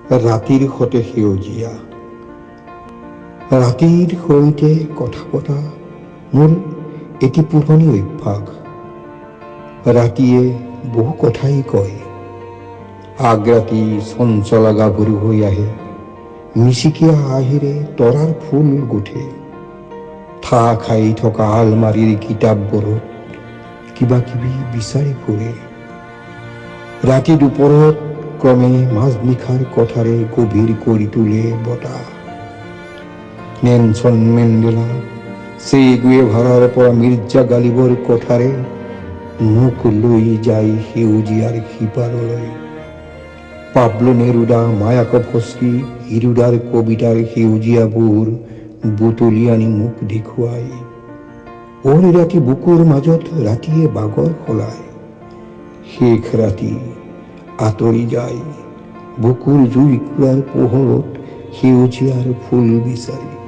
ৰাতিৰ সতে সেউজীয়া। ৰাতিৰ সৈতে কথা পতা মোৰ এটি পুৰণি অভ্যাস। ৰাতিয়ে বহু কথাই কয়। আগৰাতি চঞ্চলা গাভৰু হৈ আহে, মিচিকীয়া হাঁহিৰে তৰাৰ ফুল গুঠে, ঠাহ খাই থকা আলমাৰীৰ কিতাপবোৰত কিবা কিবি বিচাৰি ফুৰে। ৰাতি দুপৰত ক্ৰমে মাজনিশাৰ কথাৰে গভীৰ কৰি তোলে বতাহ। নেলছন মেণ্ডেলা, চে গুৱেভাৰাৰ পৰা মিৰ্জা গালিবৰ কথাৰে মোক লৈ যায় সেউজীয়াৰ সিপাৰলৈ। পাবলো নেৰুদা, মায়াকভস্কি, হীৰুদাৰ কবিতাৰ সেউজীয়াবোৰ বুটলি আনি মোক দেখুৱায়। অ'ৰ ৰাতি বুকুৰ মাজত ৰাতিয়ে বাগৰ সলায়। শেষ ৰাতি আঁতৰি যায় বুকুৰ জুইকুৰাৰ পোহৰত সেউজীয়াৰ ফুল বিচাৰি।